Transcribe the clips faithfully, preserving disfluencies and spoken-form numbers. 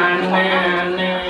Aneh-aneh.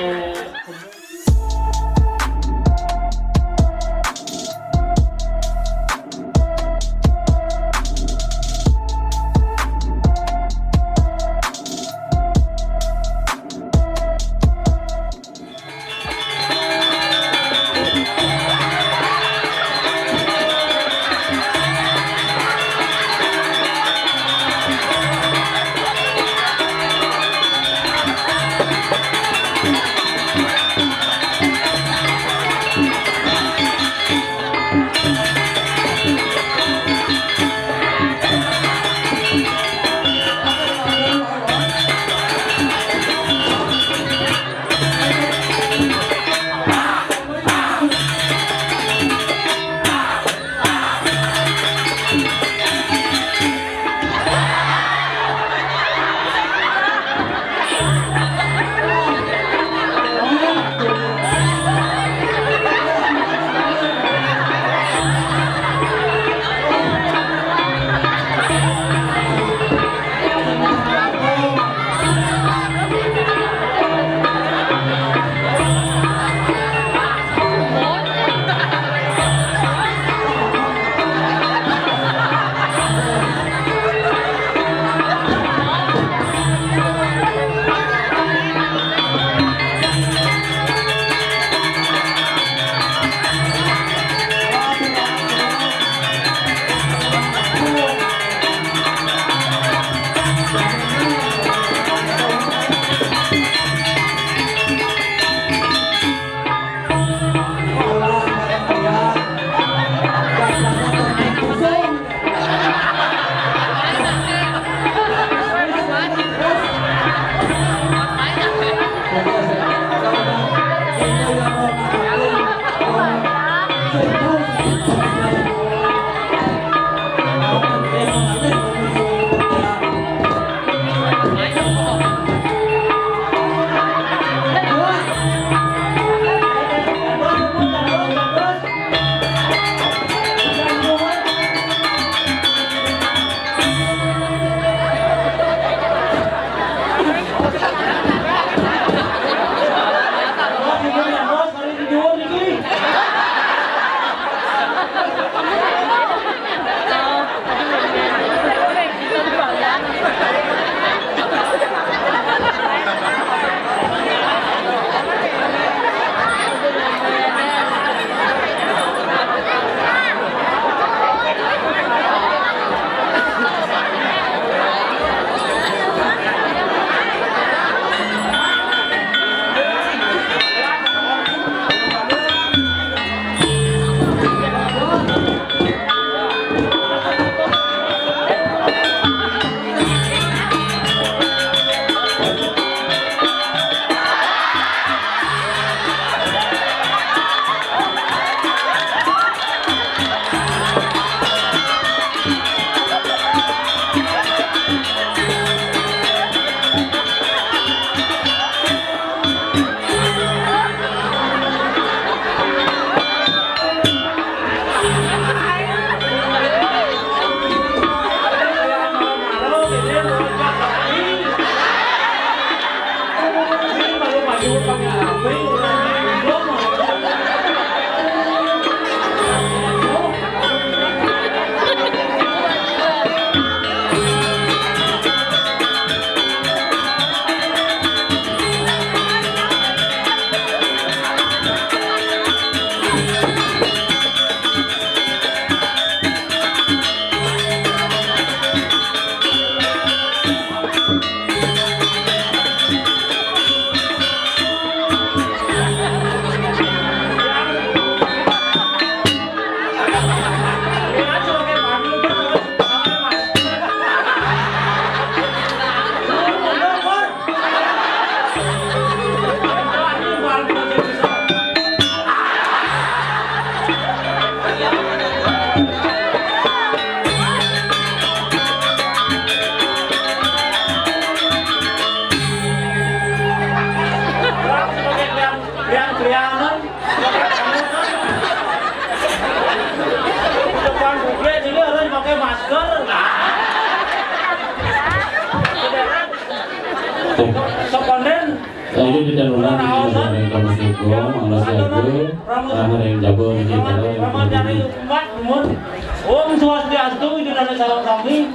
Dan ulang di dalam kamu siko, manusia gue, nah, hari yang jago, gitu, Rama dari umat, mun. Om Swastiastu, itu dari sareng sami.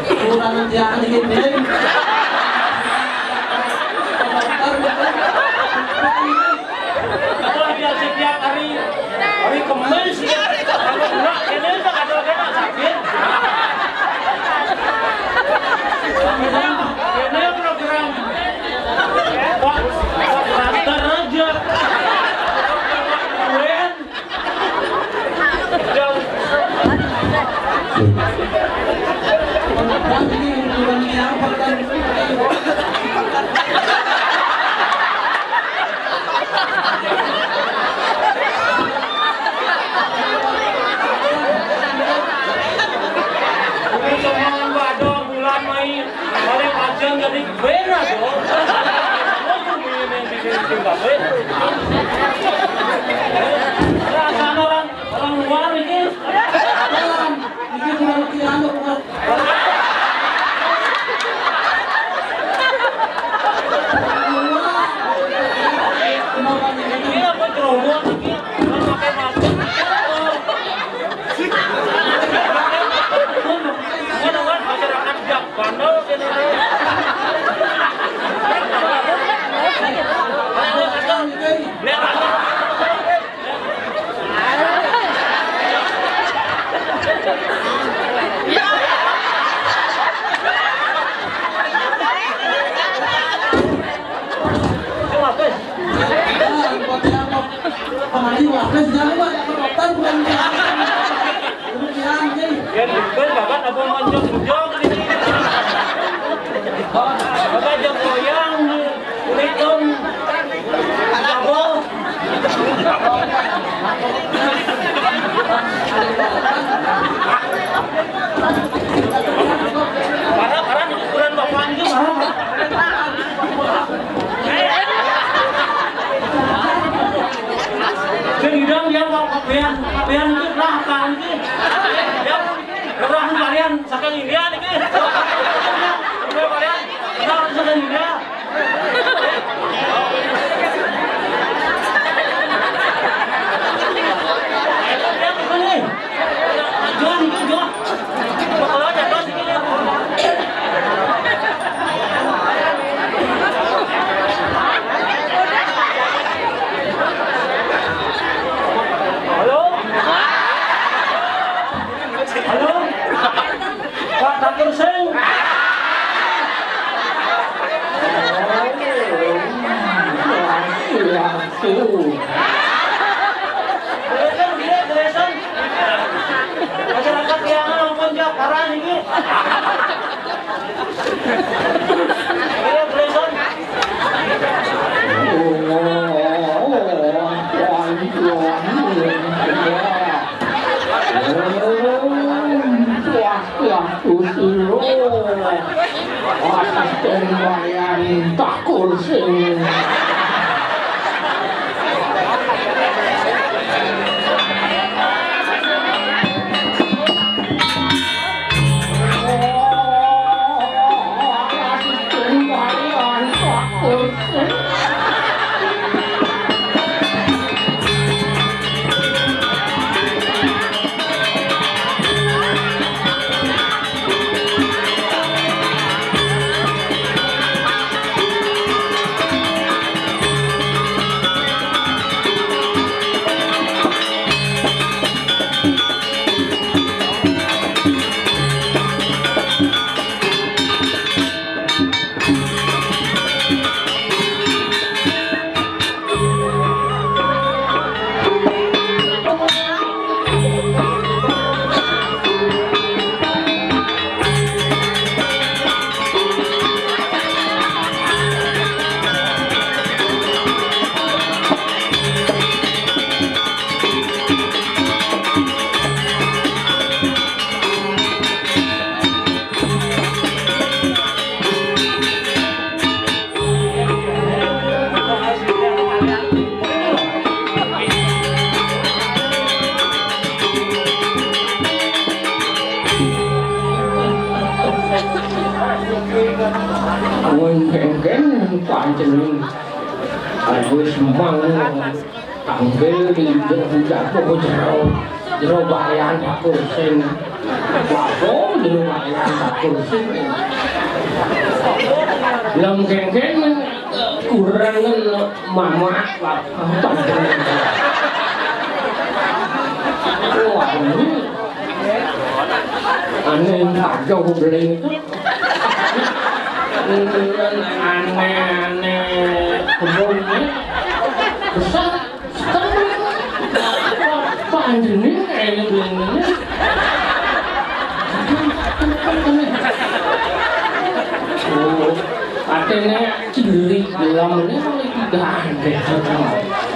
Kurang ajar dikit, Neng. Wah, dia setiap hari, hari Kemis, kalau enggak, ini tak ada, ada sakit. Ini program Pak, Pak Rantar aja. Keren. Ini cuma bulan main. Paling panjang jadi bena dong. Ini bikin bikin kabeh. Perasaan orang orang luar ini. Ini kurang kian, Pak. Ini apa ceroboh lagi? Orang pakai masker. Mana, mana masyarakat jak bandel gitu. Mana, mana, mana. Kemari wapes jangan, Pak, ya, penonton bukan. Demikian, Ki. Ya, demikian, Bapak, apa mau jok-jok ini? Bapak jok goyang, Assalamualaikum. Apa? Parah, parah, ini ukuran Bapak ini, parah, parah. Sing idam ya, Pak, kabehan, kabehan iki lah, Pak, iki. Ya, orang kalian saking India niki. Kalian, orang saking India. Halo? Halo? Pak Takur Sing. Masyarakat yang ampun, Jakarta ini. Iya, Bro. Asisten Wayan Takur Sing. Jeneng. Aku wis mang. Tanggel di jero, jero bayan aku sing. Wah, jero bayan aku sing. Lem kengken kurangen mamak. Wah, ini aneh aja aku beli itu. Aneh-aneh kebunnya besar. Panjenengan ini. Oh, katanya ciri gelam ini malah tidak ada.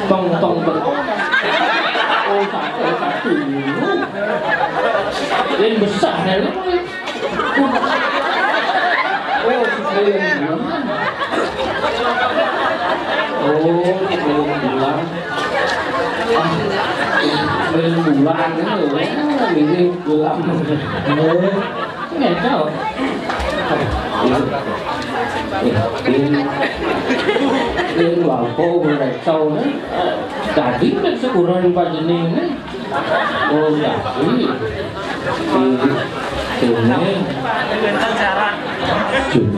Tong, tong, tong. Oh, satu, satu. Yang besar ya, lu. Oh, sekalian. Oh, sekalian bilang. Ah, sekalian bulan ini, ini bulan. Oh, ini tahu. Ini, ini, ini lampu mereka, nih. Tadi kan seukuran panjenengan. Oh, ya, ini. Ini. Ini.